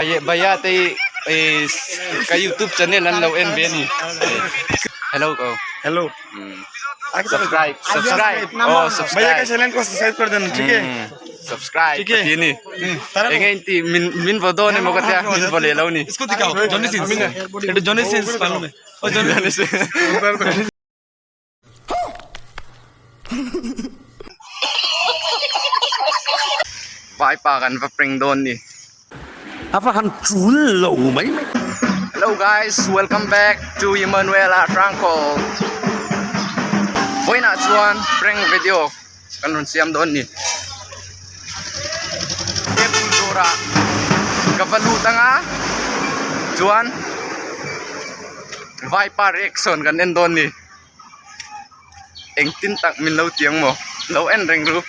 Bhaiya te hi ka youtube channel an lo en ve a ni hello ko hello subscribe subscribe oh subscribe भैया का channel को subscribe कर देना ठीक है subscribe ठीक है ti ni enge in ti min min vo dawn emaw ka tia min vo leh lo ni इसको दिखाओ जॉनी सिंस ये जॉनी सिंस मालूम है और Johnny Sins Vaipa kan va prank dawn ni. A va han chul lo mai mai. Hello guys, welcome back to Emanuela Franco. Vawiinah chuan prank video kan rawn siam dawn ni. Table dawrah ka va lut anga chuan Vaipa reaction kan en dawn ni. Engtin tak min lo ti ang maw? Lo en reng ru.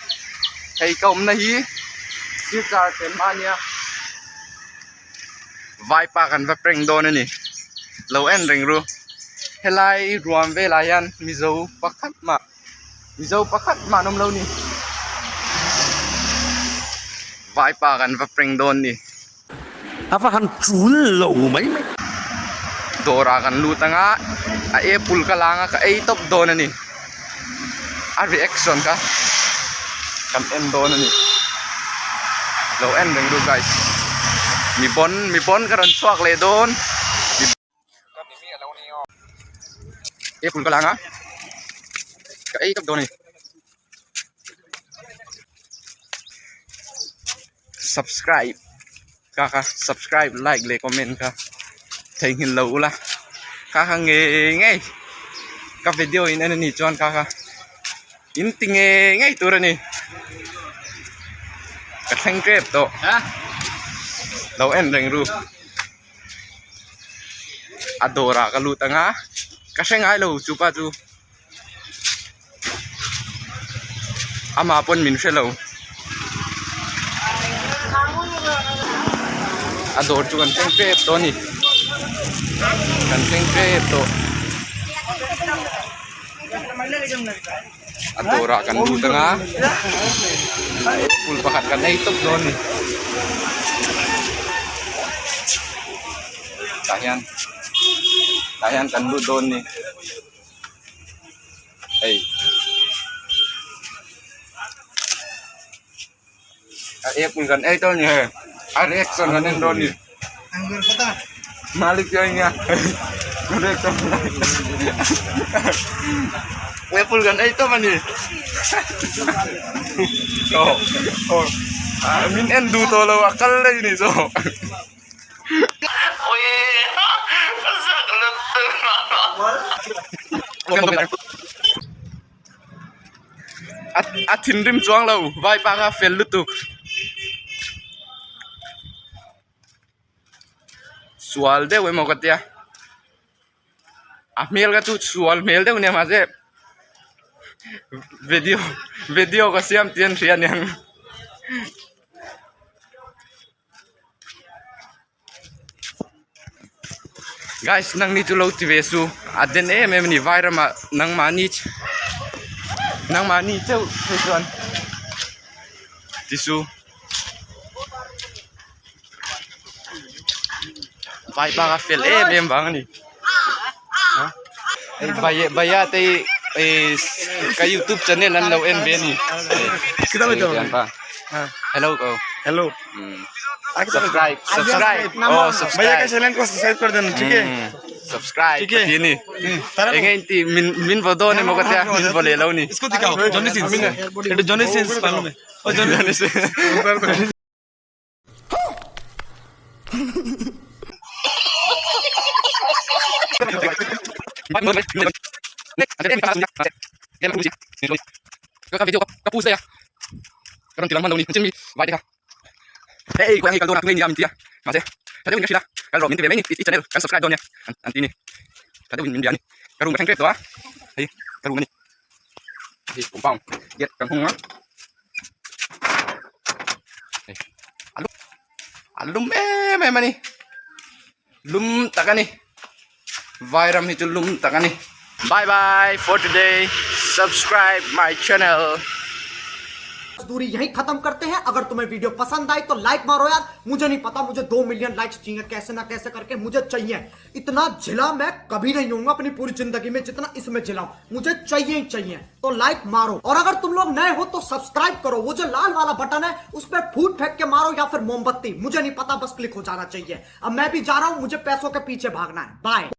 Hei ka awmna hi silchar chen hma ania vaipa kan va prank dawn a ni. Lo en reng ru. Helai ruam velah hian mizo pakhat mah mizo pakhat mah an awm lo ni. Vaipa kan va prank dawn ni. A va han chul lo mai mai. Dawrah kan lut anga a apple ka lang a ka ei tawp dawn a ni a reaction kha kan en dawn a ni lo en reng ru guys mi pawn mi pawn ka rawn chhuak leh dawn apple ka lang a ka ei tawp dawn a ni. Subscribe ka kha subscribe like leh comment kha theihnghilh lo ula kha kha ngei ngei ka video in en anih chuan kha kha in ti ngei ngei tur a ni ka thleng tep tawh lo en reng ru a dawrah ka lut ang a ka hre ngai lo chupa chu. Amah pawn min hre lo. A dawr chu kan thleng tep tawh a ni. Kan thleng tep tawh. A dawrah kan lut ang a. Apple pakhat kan ei tawp dawn a ni. Tah hian tah hian kan lut dawn a ni. Hei a apple kan ei dawn ni hei a reaction kan en dawn ni malik chu eng nge a reaction apple kan ei tawp a ni aw aw min en duh tawh lo a kal daih ni zawk. A thinrim chuang lo vaipa kha fel lutuk sual deuh emaw ka tia a hmel kha chu sual hmel deuh ania mahse video video ka siam tih an hria aniang. Guys nang ni chu lo ti ve su a den em em a ni vai ramah nangmahni nangmahni chauh phei chuan ti su vai bak a fel em em vang a ni hei bhaiya te hi ka youtube channel an lo en ve a ni hello ko hello subscribe subscribe oh subscribe भैया का चैनल को सब्सक्राइब कर देना ठीक है subscribe ठीक है ti ni enge in ti min min vo dawn emaw ka tia min vo leh lo ni इसको दिखाओ जॉनी सिंस ये जॉनी सिंस मालूम है और Johnny Sins ka video ka post daih a ka rawn ti lang hman lo ni chin mi vai te kha hei kawng hi kal dawn a tunge ni a min ti a mahse tha deuhin ka hrilh a kal rawh min ti ve mai ni i channel kan subscribe dawn nia an ti ni tha deuhin min bia a ni ka room ka thleng tep tawh a hei ka room a ni hei compound gate kan hung a hei a lum a lum em em a ni lum tak a ni vairam hi chu lum tak a ni bye bye for today subscribe my channel. मजदूरी यही खत्म करते हैं। अगर तुम्हें वीडियो पसंद आई तो लाइक मारो यार, मुझे नहीं पता, मुझे 2 मिलियन लाइक्स चाहिए, कैसे ना कैसे करके मुझे चाहिए। इतना झिला मैं कभी नहीं होऊंगा अपनी पूरी जिंदगी में जितना इसमें झिलाऊं, मुझे चाहिए ही चाहिए, तो लाइक मारो। और अगर तुम लोग नए हो तो सब्सक्राइब करो, वो जो लाल वाला बटन है उस पर फूट फेंक के मारो या फिर मोमबत्ती, मुझे नहीं पता, बस क्लिक हो जाना चाहिए। अब मैं भी जा रहा हूं, मुझे पैसों के पीछे भागना है। बाय।